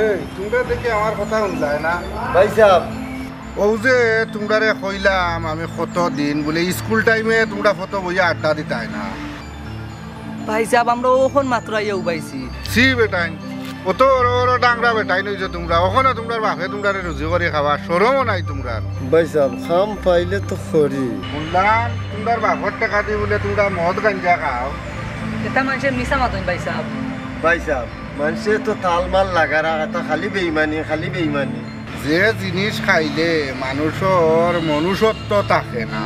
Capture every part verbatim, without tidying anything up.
এই, তুমরা দেখি আমার কথা হুনলায় না? ভাইসাব। অউ যে তুমরারে কইলাম আমি কত দিন, বুলে স্কুল টাইমে তুমরা কত বইয়া আড্ডা দিতায় না। ভাইসাব, আমরা অখন মাত্র আইয়া উবাইছি। ছি বেটাইন, অত বড় বড় ডাংরা বেটাইন অইছো তুমরা, অখনো তুমরার বাফে তুমরারে রুজি করি খাওয়ার শরমও নাই তুমরার। ভাইসাব, কাম পাইলে তো করি। হুনলাম তুমরার বাফর টেকা দি বুলে তুমরা মদ গাঞ্জা খাও। ইতা মানষে মিছা মাতইন ভাইসাব। ভাইসাব, মানষে তো তাল মাল লাগারা, ইতা খালি বেইমানি, খালি বেইমানি। যে জিনিস খাইলে মানুষর মনুষ্যত্ব থাকে না,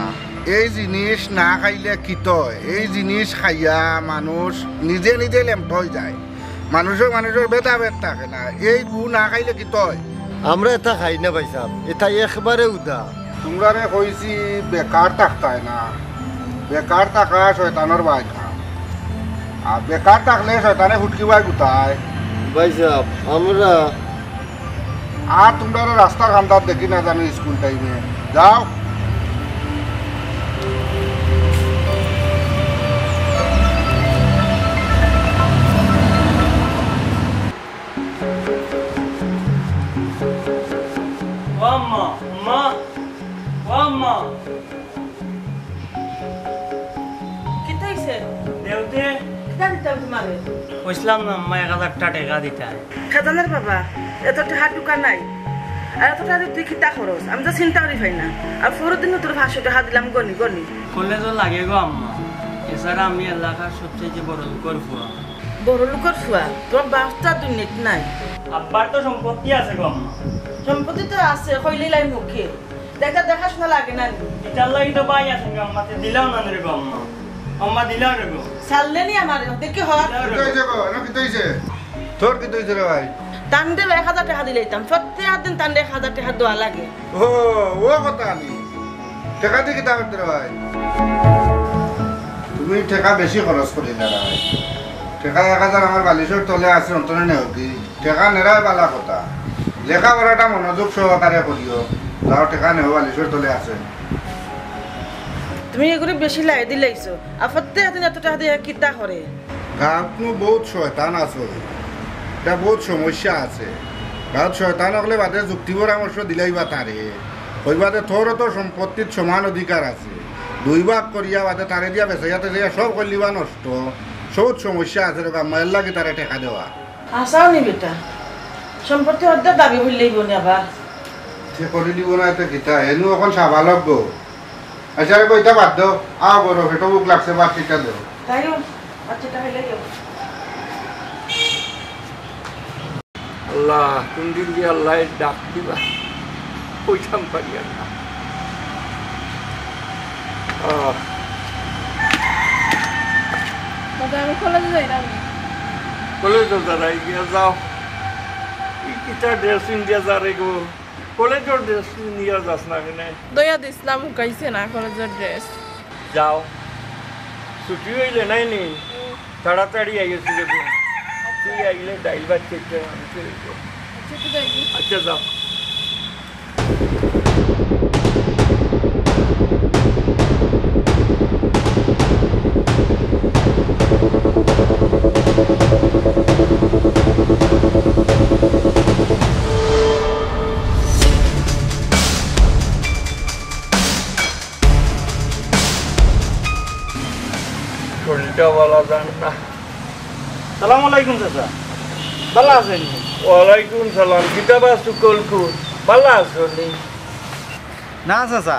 এই জিনিস না খাইলে কিতা অয়? এই জিনিস খাইয়া মানুষ নিজে নিজে লেমট অই যায়, মানুষর মানুষর ভেদাভেদ থাকে না। এই গু না খাইলে কিতা অয়? আমরা ইতা খাই না ভাইসাব, ইতা একবারে উদা। তুমরারে কইছি বেকার থাকতায় না, বেকার থাকা শয়তানর বায় কাম। আর বেকার থাকলে শয়তানে হুটকি বায় গুতায়। ভাইসাব, আমরা আর তুমরারে রাস্তার কান্দাত দেখি না জানো স্কুল টাইমে। যাও। ও আম্মা, আম্মা, ও আম্মা। কিতা অইছে? দেও তে। কিতা দিতাম তুমারে? কইছলাম না আম্মা, এক হাজারটা টেকা দিতায়। খেজানার বাবা, এত টেকা টুকা নাই। আর এত টেকা দি তুই কিতা করস? আমি তো চিন্তা করি পাই না। আর পরদিনও তোর পাঁচশো টেকা দিলাম গনি গনি। কলেজও লাগে গো আম্মা, এছাড়া আমি এলাকার সবচেয়ে বড় লোকর ফুয়া। বড় লোকর ফুয়া? তোর বাপ তো আর দুনিয়াত নাই। আব্বার তো সম্পত্তি আছে গো আম্মা। সম্পত্তি তো আছে, কইলেই লাই মুখে। দেখা, দেখাশোনা লাগে না নি? ইতার লাগি তো ভাই আছে গো আম্মা, তে দিলাও না রে গো আম্মা। আম্মা দিলাও রে গো। ছাড়লে নি আমারে, দেখি হর। দিলাও রে কিতা গো। অইছে গো? এনো কিতা অইছে? তোর কিতা অইছে রে ভাই? তানরে এক হাজার টেকা দিলাইতাম, প্রত্যেক দিন তানরে এক হাজার টেকা দেওয়া লাগে। ও, ও কথা নি। টেকা দি কিতা করতে রে ভাই? তুমি টেকা বেশি খরচ করিলায় রে ভাই। টেকা এক হাজার আমার বালিশর তলে আছে, অন্তরে নেও কি? টেকা নেরায় বালা কথা। লেখাপড়াটা মনোযোগ সহকারে করিও। যাও টেকা নেও, বালিশর তলে আছে। তুমি এগুরে বেশি লাই দিলাইছো। আর প্রত্যেক দিন এত টেকা দিয়া কিতা করে? গাঁওত নু বউত শয়তান আছে, ইটা বউত সমস্যা আছে। গাঁওত শয়তান অকলে বাদে যুক্তি পরামর্শ দিলাইবা তারে, কইবা যে তোরও তো সম্পত্তিত সমান অধিকার আছে, দুই ভাগ করিয়া বাদে তারে দিয়া বেচাইয়া টেচাইয়া সব করিলিবা নষ্ট। সব সমস্যা আছে রে বা, মায়ের লাগি তারে টেকা দেওয়া। আসাও নি বেটা, সম্পত্তি অর্ধেক দাবি করিলিবো নি আবার। সে করিলিবো না, এতে কিতা? এনু অখন সাবালক গো। আচ্ছা রে, কইতা বাদ দেও। আও বড়, পেটো ভুক লাগছে, ভাত কিতা দেও। তাইও, আচ্ছা, তাহলে যাও। আল্লাহ, কোন দিন যে আল্লাহ ডাক দিবা, কইতাম পারি আর না। আহ। দাদা, আমি কলেজে যাই না। কলেজে যারাই গিয়া যাও। এই কিতা ড্রেস ইন্ডিয়া যা রে গো। কলেজর ড্রেস নিয়া যাস না কেনে? দইয়া দিছলাম, হুকাইছে না কলেজর ড্রেস। যাও, ছুটি অইলে নাই নি? তাড়াতাড়ি আইও, ঠিক আছে? তুই আইলে ডাইল ভাত খাইতে আমি চলে যাই। আচ্ছা, ঠিক আছে। আচ্ছা, যাও। শরীরটা ভালা যার না। সালাম আলাইকুম চাচা, ভালা আছইন নি? ওয়ালাইকুম সালাম, কিতা বা চুগলখুর, ভালা আছো নি? না চাচা,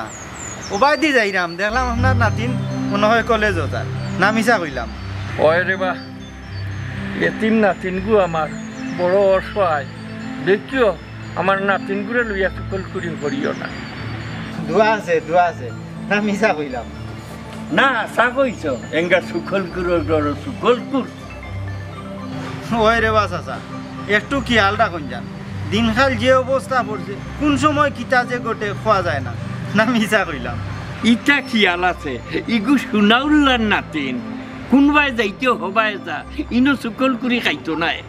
ওবায়দি যাইরাম, দেখলাম আপনার নাতিন মনে হয় কলেজো যার, না মিছা কইলাম? অয় রে বা, এতিম নাতিনগু আমার, বড় অসহায়, দেখিও আমার নাতিনগুরে লইয়া চুগলখুরি করিও না। দোয়া আছে, দোয়া আছে, না মিছা কইলাম? না, হাছা কইছো, এঙ্গা চুগলখুরর ঘরর চুগলখুর। অয় রে বা চাচা, একটু খিয়াল রাখইন যান। দিনকাল যে অবস্থা পড়ছে, কুন সময় কিতা যে ঘটে কওয়া যায় না। না মিছা কইলাম? ইতা খিয়াল আছে, ইগু সুনাউল্লার নাতিন। কুনবায় যাইতে হবায় যা, ইনো চুগলখুরি খাইতো নায়।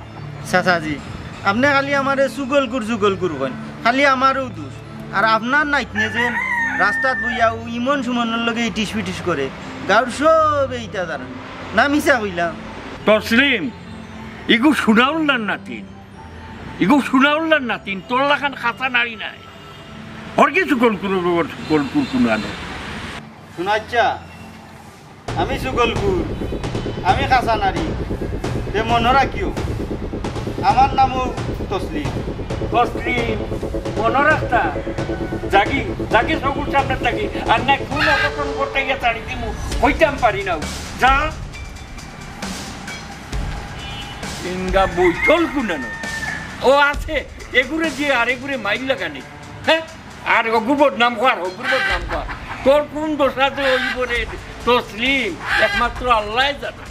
চাচাজি, আপনে খালি আমারে চুগলখুর চুগলখুর কইন, খালি আমারেউ দুষ। আর আপনার নাতিনে যেন রাস্তাত বইয়া অউ ইমন সুমনর লগে ইটিস পিটিস করে, গাঁওর সবে ইতা জানইন। না মিছা কইলাম? তসলিম, ইগু সুনাউল্লার নাতিন। ইগু সুনাউল্লার নাতিন, তোর লাখান খাসা নারী নায়। হরকি সুগলকুর, সুগলকুর কুনানো। হুনো চাচা, আমি সুগলকুর, আমি খাসা নারী। তে মনো রাখিও, আমার নামও তসলিম। তসলিম, মনো রাখতা। যাগি, যাগি চকুর সামনে থাকি। আর না কোন অঘটন ঘটাইয়া ছাড়ি দিমু, কইতাম পারি না। যা। ইনগা বৈঠল কুনানো। ও আছে, এগুরে যে আর এগুরে মাইর লাগানি। হ্যাঁ? আর হগুর বদনাম কর, হগুর বদনাম কর। তোর কোন দশা যে অইবো রে তসলিম, একমাত্র আল্লায় জানে।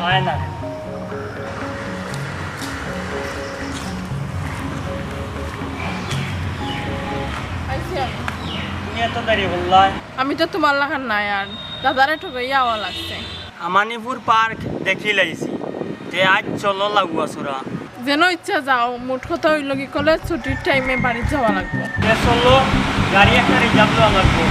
আয় না। আইছি আমি। তুমি এত দেরি করলায়? আমি তো তুমার লাখান নায় আর, দাদারে ঠগাইয়া আওয়া লাগছে। আমানিপুর পার্ক দেখিলাইছি, তে আইজ চলো লাউয়াছড়া। যেন ইচ্ছা যাও, মোট কথা অইলো কি কলেজ ছুটির টাইমে বাড়িত যাওয়া লাগবো। তে চলো, গাড়ি একটা রিজার্ভ লওয়া লাগবো।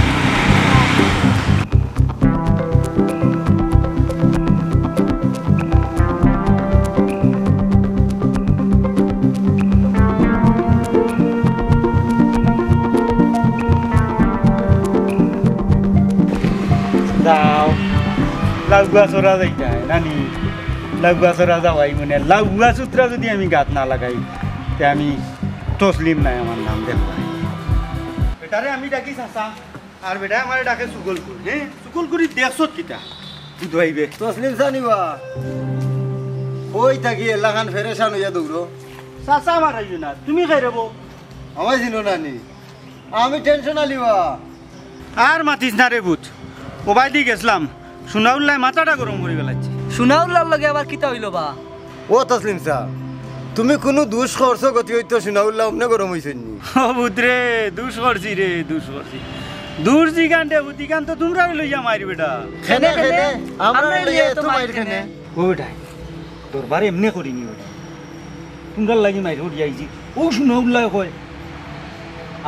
যাও, লাউয়াছড়া যাইতায় নানি, লাউয়াছড়া যাওয়াই মানে, লাউয়াছুত্রা যুদি আমি গাত না লাগাই, তে আমি তসলিম নায় আমার নাম দেখো। বেটারে আমি ডাকি চাচা, আর বেটায় আমারে ডাকে সুগলকুর। হে, সুগলকুরি দেখছত কিতা? বুধবাইবে। তসলিম চাচা নি বা? কই থাকি এলাখান ফেরেশান অইয়া দৌড়ো? চাচা আমার আইও না, তুমি খাই রেবো। আমায় চিনো না নি? আমি টেনশন আলি বা। আর মাতিস না রে পুত, ওবায়দি গেছলাম, সুনাউল্লায় মাথাটা গরম করি ফালাইছে। সুনাউল্লার লগে আবার কিতা অইলো বা? ও তসলিম চাচা, তুমি কুনু দুষ করছো গতি অইতো সুনাউল্লা অমনে গরম অইছইন নি? ও পুত রে, দুষ করছি রে, দুষ করছি। দুষ জিগান রে পুত, ইগান তো তুমরারে লইয়া মাইর বেটা। কেনে, কেনে? কেনে? আমরারে লইয়া এত মাইর কেনে? ও বেটা, দরবার এমনে করিনি বেটা। তুমরার লাগি মাইর করি আইছি। ও সুনাউল্লায় কয়,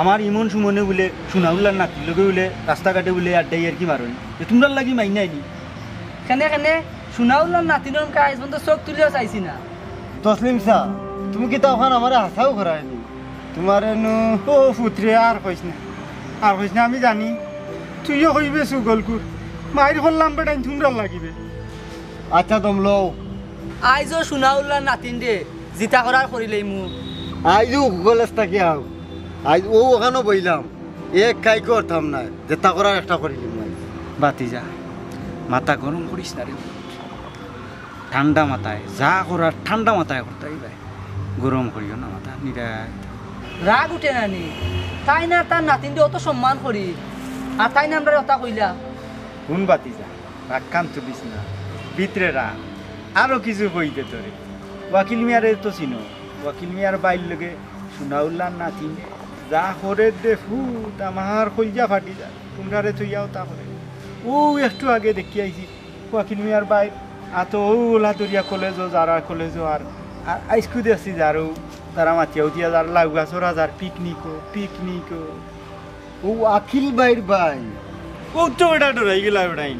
আমার ইমন সুমনে বুলে সুনাউল্লার নাতির লগে বুলে রাস্তাঘাটে বুলে আড্ডা ইয়ার্কি মারইন। তে তুমরার লাগি মাইর নায় নি? কেনে কেনে? সুনাউল্লার নাতিনর মুখে আইজ পর্যন্ত চোখ তুলিয়া চাইছি না। তসলিম চাচা, তুমি কিতা অখান আমারে হাছাউ করায় নি? তুমারে নু, ও পুত রে, আর কইস না, আর কইস না, আমি জানি তুইও কইবে সুগলকুর। মাইর করলাম বেটাইন তুমরার লাগিবে। আচ্ছা, দম লও। আইজও সুনাউল্লার নাতিনরে জিতা করার করিলাইমু। আইজও কলেজ থাকি আও। আইজ অউ অখানো বইলাম। এক কাই করতাম না। যেতা করার একটা করিলিমু আইজ। বাতিজা, মাথা গরম করিস না রে। ঠান্ডা মাথায়, যা করার ঠান্ডা মাথায় করতায় ভাই। গরম করিও না মাথা, নিরায়। রাগ উঠে না নি? তাইন আর তার নাতিনরে অত সম্মান করি। আর তাইন আমরারে অতা কইলা। হুন বাতিজা, রাগ কান তুলিস না, ভিতরে রাখ। আরো কিছু কইতে তোরে। ওয়াকিল মিয়ারে তো চিনো, ওয়াকিল মিয়ার বাইর লগে সুনাউল্লার নাতিন যা করে দে ফুত, আমার কইলজা ফাটি যায়। তুমরারে থইয়াও তা করে। অউ একটু আগে দেখি আইছি, ওয়াকিল মিয়ার বাইর আতো অউ ওলা দরিয়া কলেজো যার, আর কলেজো আর, আর আইজকু দেখছি যার, অউ তারা মাতিয়া উঠিয়া যার, লাউ গাছর যার, পিকনিকো, পিকনিকো। ও আকিল ভাইর ভাই। ও তো বেটা ডরাই গেলা বেটাইন।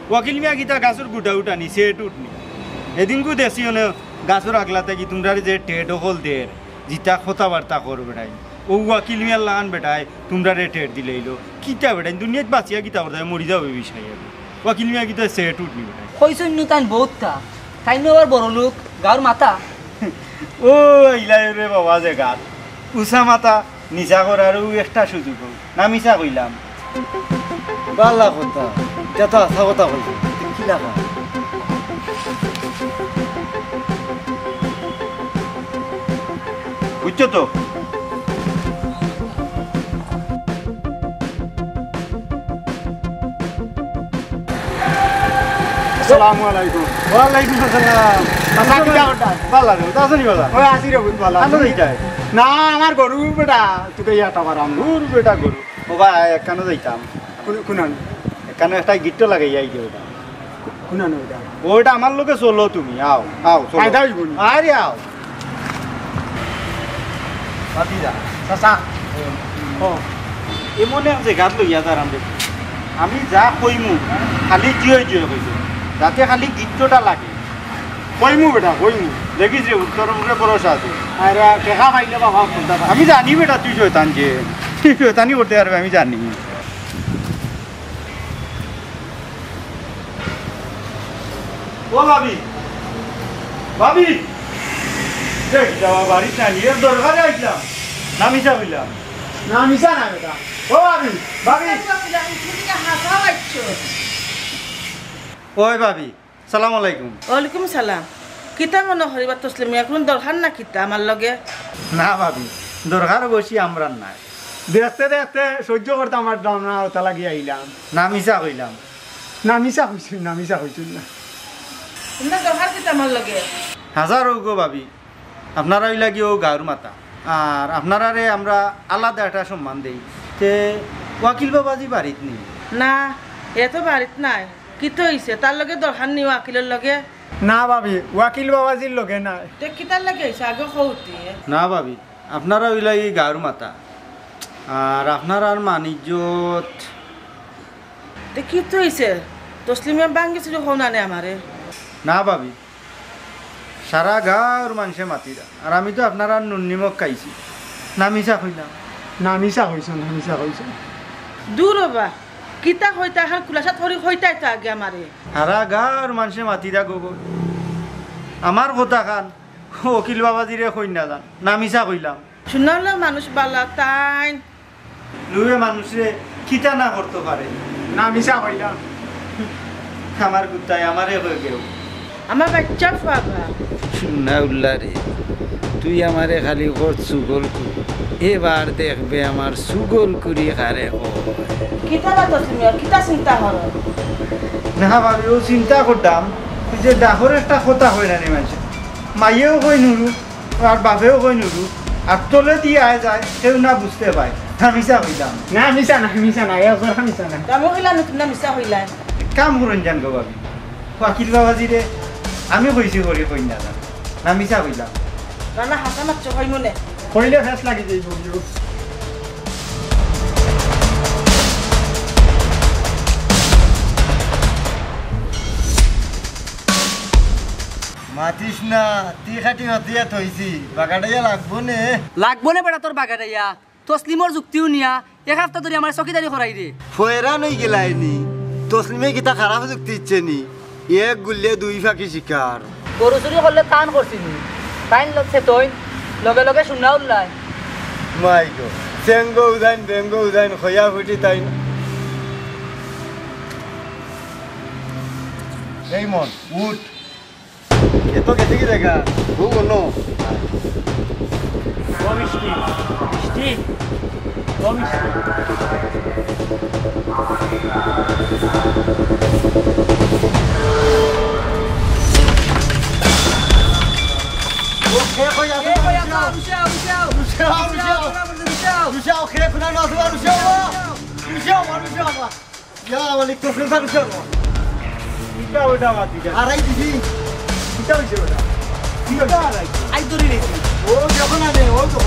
ওয়াকিল মিয়া কিতা গাছর গুটা উঠানি, সেট উঠনি। এদিনকু দেখছি অনে গাছর আগলা থাকি তুমরারে যে ঠেট অকল দের, জিতা কথাবার্তা কর বেটাইন। ও ওয়াকিল মিয়ার লাখান বেটায় তুমরারে ঠেট দিলাইলো। কিতা বেটাইন, দুনিয়াত বাঁচিয়া কিতা করতায়, মরি যাও এই বিষয়ে। ওয়াকিল মিয়া কিতা সেট উঠনি বেটাইন। কইছইন নু তাইন বউততা, তাইন নু আবার বড় লোক, গাঁওর মাথা। ও আইলাই রে বাবা যে গাত, উষা মাথা। নিশা করারও একটা সুযোগ হোক। না মিছা কইলাম? বালা কথা, ইটা তো হাছা কথা কইছো। তে কি লাগা? বুঝছো তো? আসসালামু আলাইকুম। ওয়ালাইকুম আসসালাম। চাচা, কিতা করতা? বালা রে, তা আছনি বালা? ওই আছি রে, বুঝ বালা। আনো যাইতায়? না, আমার গরু বেটা, তোকে ইয়াটা পারাম, গরু বেটা গরু। ও ভাই, একখানো যাইতাম। কোন, কোন আনো? একখানো একটা গিট্টো লাগাইয়া আই দে ওটা। কোন আনো ওটা? ওটা আমার লগে চলো তুমি, আও, আও, চলো। ফায়দা হইব নি? আরে আও। ভাতিজা, চাচা, ও, এমন এক জাগাত লইয়া যার আমরারে। আমি যা কইমু, খালি জি অয় জি অয় কইবে। যাতে খালি গিট্টুটা লাগে। কইমু বেটা, কইমু। দেখিস রে, তোর উপরে ভরসা আছে। আরে, টেকা পাইলে বাবা, কোনটা পাই? আমি জানি বেটা, তুই শয়তান যে। তুই শয়তানি করতে পারবে, আমি জানি। ও ভাবি, ভাবি, দেখ, যাওয়া বাড়িত নাই, এর দরকারে আইলাম। না মিছা কইলাম? না, মিছা না বেটা। ও ভাবি, ভাবি। ওই ভাবি, সালাম আলাইকুম। ওয়ালাইকুম সালাম। কিতা মনো করিবা তসলিমিয়া, কুনু দরকার না কিতা আমার লগে? না ভাবি, দরকার অবশ্যই আমরার নাই। দেখতে দেখতে সহ্য করতাম পারতাম না, ওটা লাগি আইলাম। না মিছা কইলাম? না মিছা কইছইন, না মিছা কইছইন না। তুমরা দরকার কিতা আমার লগে? হাজার অউক ভাবি, আপনারা অইলা গি অউ গাঁওর মাথা, আর আপনারারে আমরা আলাদা একটা সম্মান দেই। তে ওয়াকিল বাবাজি বাড়িত নি? না, এ তো বাড়িত নাই। কিতা অইছে? তার লগে দরকার নি ওয়াকিলর লগে? না ভাবি, ওয়াকিল বাবাজির লগে নাই। তে কিতার লগে আইছে আগে কও তে? না ভাবি, আপনারা অইলা গি গাঁওর মাথা, আর আপনারার মান ইজ্জত। তে কিতা অইছে? তসলিমে ভাঙ্গি চুরি কও না নে আমারে? না ভাবি, সারা গাঁওর মানষে মাতিরা, আর আমি তো আপনারার নুন নিমক খাইছি। না মিছা কইলাম? না মিছা কইছো, না মিছা কইছো। দূর অবা, কিতা কইতা, হার খুলাসা করি কইতায় তো আগে আমারে। সারা গাঁওর মানষে মাতিরা গো গো। আমার কথা খান ওকিল বাবাজিরে কইন না যান, না মিছা কইলাম। হুনো লো, মানুষ বালা তাইন। লুয়ে মানুষরে কিতা না করতো পারে। না মিছা কইলাম। আমার কুত্তায় আমারে কয় কেউ। আমার বাচ্চা ফাবা। হুনো উল্লা রে, তুই আমারে খালি কর চুগল কর। এবার দেখবে আমার চুগল করি কারে কয়। কিতা বা তসলিমিয়া, কিতা চিন্তা করো? না ভাবি, অউ চিন্তা করতাম, অউ যে ডাকর একটা কথা কয় না নি মানষে। মাইয়েও কয় নুরু, আর বাপেও কয় নুরু, আর তলেদি আয় যায়, কেউ না বুঝতে পায়। না মিছা কইলাম? না, মিছা না, মিছা না, এ কথা মিছা না। কামো কইলা না, তুমি না মিছা কইলা। কাম করইন যান গো ভাবি। ওয়াকিল বাবাজিরে আমি কইছি করি কইন না যান। না মিছা কইলাম? না, না, হাছা মাতছো, কইমু নে। কইলে ফেস লাগি যাইবো। মাতিস না, তি খাটি মাতিয়া থইছি, বাগাডাইয়া লাগবো নে। লাগবো নে বেটা তোর বাগাডাইয়া। তসলিমর যুক্তিও নিয়া এক হাপ্তা ধরি আমার চকিদারি করাইরে। ফয়রা নই গেলায়নি, তসলিমে কিতা খারাপ যুক্তি ইচ্ছে নি? এক গুল্লে দুই ফাকি শিকার। গরু চুরি করলে তান করছি নি, তাইন ল-, সে তইন লগে লগে শুনা উল্লায়। মাই গো, চেঙ্গো উদাইন, বেঙ্গো উদাইন, খয়া ফুটি তাইন। এই মন, উঠ। এত গেছে কি দেখা? বউ বললো। ও মিষ্টি, মিষ্টি, ও মিষ্টি। ও, কে কই আছে? কে কই আছে? রুশাও, রুশাও। রুশাও, রুশাও। রুশাও, কে কোনা না আছে? রুশাও। রুশাও, রুশাও। ইয়া, মালিক, তো ফেলতা রুশাও। ইটা ওটা মাতি যা। আড়াই দিবি। ইটা হইছে ওটা। ইটা আড়াই। আই ধরি নিছি। ও যখন আনে, ও তো।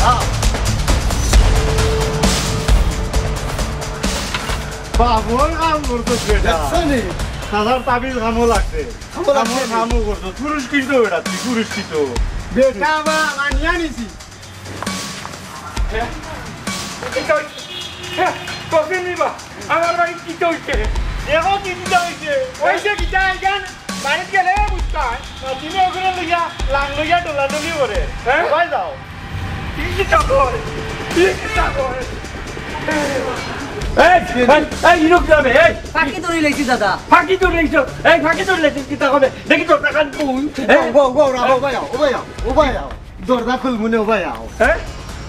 হ্যাঁ। বাবর কাম করতো বেটা। দেখছো নি? হাজার তাবিজ কামো লাগছে। কামো লাগছে। কামো, কামো করতো। পুরস্কৃত বেটা, তুই পুরস্কৃত। বেটা বা, আনিয়া নিছি। হে? কিতা অইছে? হে? কফি নিবা? আমার বাড়ি কিতা অইছে? দেখো কি কিতা অইছে? অইছে কিতা অইছে? বাড়িত গেলে বুঝতায়। মাতিনে ওগুলো লইয়া, লাং লইয়া ডলাডলি করে। হ্যাঁ? ওবায় যাও। কি কিতা কয়? কি কিতা কয়? এই, এই, এই, ইনো কিতা বে, এই। ফাঁকি ধরি লাইছি দাদা। ফাঁকি ধরি লাইছো? এই, ফাঁকি ধরি লাইছো, কিতা কবে? দেখি তোর টাকা কই? এই। গো, গো, গো, ওবায় আও, ওবায় আও, ওবায় আও। দরজা খুলমু নে, ওবায় আও। হ্যাঁ?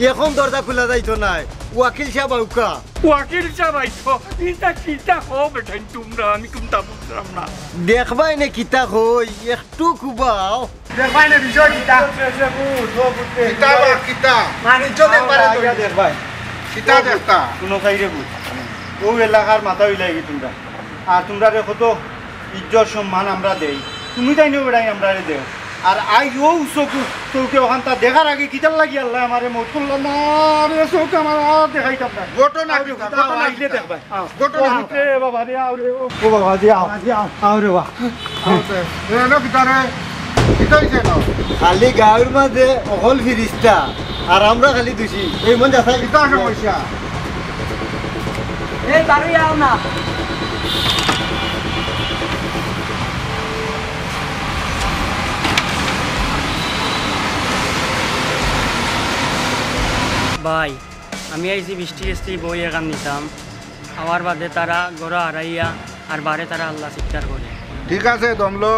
এখন দরজা খুলা যাইতো নায়। ওয়াকিল সাব আউক্কা। ওয়াকিল সাব আইতো। ইতা কিতা কও বেটাইন তুমরা? আমি কুন্তা বুঝলাম না। দেখবায় নে কিতা কই, একটু খুবাও। দেখবায় নে বিষয় কিতা? কিতা বা কিতা? মানিজ্য দেখবারে আইয়া তো। দেখবায়। কিতা দেখতা? কুনু কাইরে বুঝ। অউ এলাকার মাথা অইলায় গি তুমরা। আর তুমরারে কত ইজ্জত সম্মান আমরা দেই। তুমি তাইন বেটাইন আমরারে দেও। আর আই ও চোখ, চোখে ওখানতা দেখার আগে কিতার লাগি আল্লায় আমারে মউত করলা না রে, চোখ আমার আর দেখাইতাম না। ঘটনা আও রে, কিতা? আও, ঘটনা আইলে কিতা? দেখবায়। আও। ঘটনা আও কিতা? রে বাবা রে, আও রে, ও। ও বাবা রে, আও। বাবা রে, আও। আও রে বা। আও রে। এ, এনো কিতা রে? কিতা অইছে এনো? খালি গাউর মাঝে অকল ফিরিস্তা, আর আমরা খালি দুষী। এই মন যা চাই। কিতা সমস্যা? এই বারো আও না। ভাই, আমি আইছি বৃষ্টি এসছি বই এখান নিতাম। আওয়ার বাদে তারা ঘরো হারাইয়া আর বারে তারা আল্লাহ চিৎকার করে। ঠিক আছে, দমলো।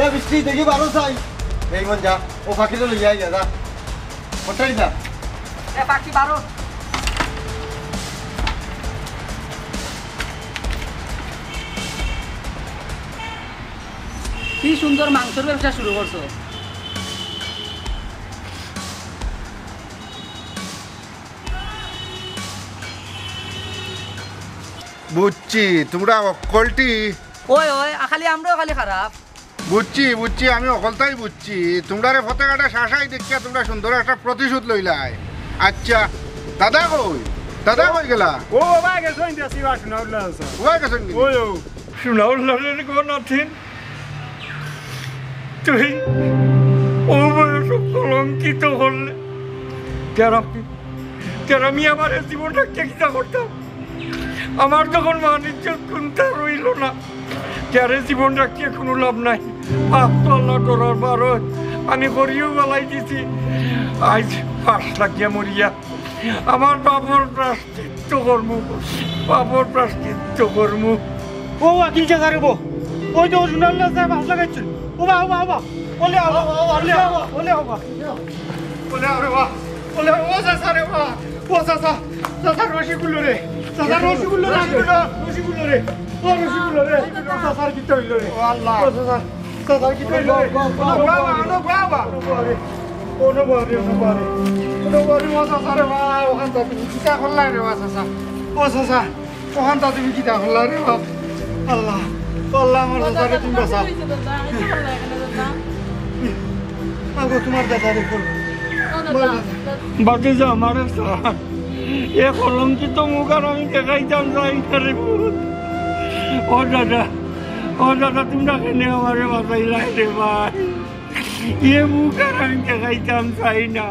এ বৃষ্টি দেখি বারো চাই। এই মন যা, ও ফাঁকিটা লইয়া আইয়া যা। কোথায় যা? এ ফাঁকি বারো। কি সুন্দর মাংসর ব্যবসা শুরু করছো। বুঝছি, তোমরা অকলটি। ওই, ওই, আ, খালি আমরাও খালি খারাপ। বুঝছি, বুঝছি, আমি অকলতাই বুঝছি। তোমরারে ফতে ঘাটে শাসাই দেখিয়া তোমরা সুন্দর একটা প্রতিশোধ লইলায়। আচ্ছা, দাদা কই? দাদা কই গেলা? ও বাবা গেছে, ইন্ডিয়া সিবা শোনা উঠলো আছে। ও গেছে নি? ওই ও। শোনা উঠলো রে গো নাতিন, তুই ও বয়স কলঙ্কিত করলে। কেন? কেন আমি আমার জীবনটা কিতা করতাম? আমার যখন মান ইজ্জত কুন্তা রইল না, তারে জীবন রাখিয়া কোনো লাভ নাই। পাপ তো আল্লাহ ডরার বার হয়। আমি করিও বালাই দিছি, আজ পাঁচ লাগিয়া মরিয়া আমার পাপর প্রায়শ্চিত্ত কর্ম, পাপর প্রায়শ্চিত্ত কর্ম। ও আকিল চাচা রে বো, ওই তো রুনাল্লা সাহেব পাঁচ লাগাইছইন। ও বা, ও বা, ও বা, ওলে আও, ওলে আও, ওলে আও বা। ওলে আও রে বা, ওলে আও, ও চাচা রে বা, ও চাচা, চাচা রশি খুললো রে, চাচা রশি খুললো রে, রশি খুললো, রশি খুললো রে, ও রশি খুললো রে, চাচার কিতা অইলো রে? ও আল্লাহ। ও চাচা, চাচার কিতা অইলো রে? ও বাবা, ও বাবা। ও বাবা রে, ও বাবা রে, ও বাবা রে, ও চাচা রে বা, ওখান তো তুমি কিতা করলাই রে বা চাচা? ও চাচা, ওখান তো তুমি কিতা করলাই রে বা? আল্লাহ, ও আল্লাহ, আমার চাচারে তুমি বাঁচাও। আগো, তোমার দাদা রে করো। ভাতিজা, আমারে ছাড়। এ কলঙ্কিত মুখ আর আমি দেখাইতাম চাই না রে পুত। ও দাদা, ও দাদা, তোমরা কেনে আমারে বাঁচাইলায় রে ভাই? এ মুখ আর আমি দেখাইতাম চাই না।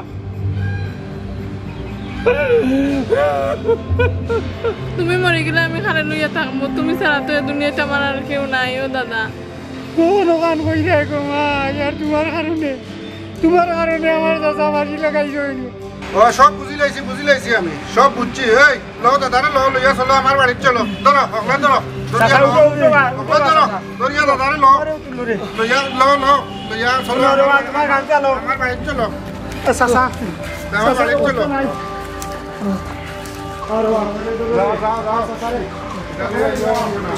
তুমি মরি গেলে আমি কারে লইয়া থাকমু? তুমি ছাড়া তো এ দুনিয়াত আমার আর কেউ নাই, ও দাদা। কোন ওখান কইরা গো মা, আর তোমার কারণে, তোমার কারণে আমার চাচা ফাঁসি লাগাইছে অইলো। ও, সব বুঝি লাইছি, বুঝি লাইছি আমি, সব বুঝছি। এই, লও দাদারে, লও, লইয়া চলো, আমার বাড়িত চলো। ধরো, হকলে ধরো, ধরিয়া চাচা, লও, উঠো, উঠো, হকলে ধরো, চাচা। ধরিয়া দাদারে লও। আরে, উঠো, উঠো রে। লইয়া, লও, লও, লইয়া চলো, উঠো রে, আমার বাড়িত, তোমার গাড়ি চালাও। আমার বাড়িত চলো। এ, চাচা, আমার চাচা, বাড়িত উঠো, চলো। উঠো নাই। আরে বাবা, যাও, যাও, যাও। চাচা রে। যাও, যাও, যাও।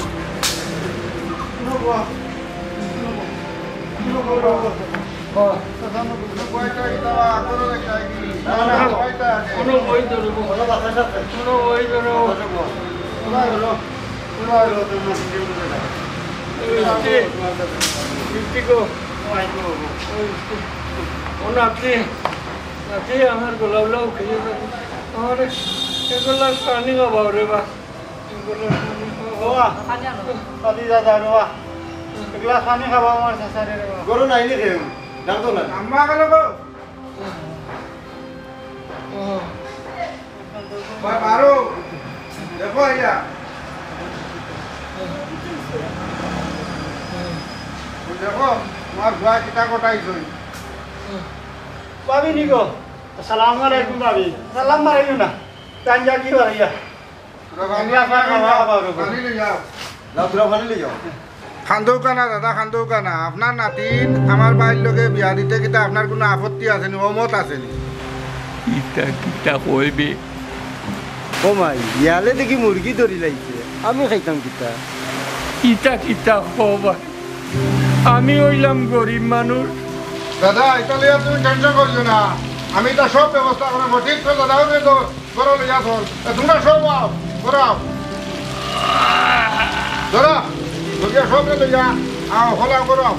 কোনো বই ধরো, কোনো বই ধরো। ও নাতি, নাতি, আমার গলা উলা উঠে গেছে। আমার এক গ্লাস পানি খাবাও রে বা। বাবা, খালি দাদা রে বা। এক গ্লাস পানি খাবাও আমার চাচারে রে বা। গরু নাই নি কেউ? ডাক দাও না। আম্মা গেল গো। ভাই, মারো। দেখো, আইয়া। দেখো, তোমার বুয়া কিতা কটাইছইন। ভাবি নি গো। আসসালামু আলাইকুম ভাবি। সালাম মারাইও না। টাইম যা কি বাড়াইয়া। তোরা পানি, পানি লই যাও। যাও, তোরা পানি লই যাও। কান্দউক্কা না দাদা, কান্দউক্কা না। আপনার নাতিন আমার ভাইর লগে বিয়া দিতে কিতা আপনার কুনু আপত্তি আছে নি, অমত আছে নি? ইতা কিতা কইবে? ও মাই, ইয়ালে দেখি মুরগি ধরি লাইছে, আমি খাইতাম কিতা? ইতা কিতা কও বা? আমি অইলাম গরিব মানুষ। দাদা, ইতা লইয়া তুমি টেনশন করিও না, আমি ইতা সব ব্যবস্থা করিমু। ঠিক তো দাদা, ওরে তো ঘরো লইয়া চল। এ, তোমরা সব আও, ঘরো আও। ধরো, ধরিয়া সব লইয়া আও, হলা ঘরো আও।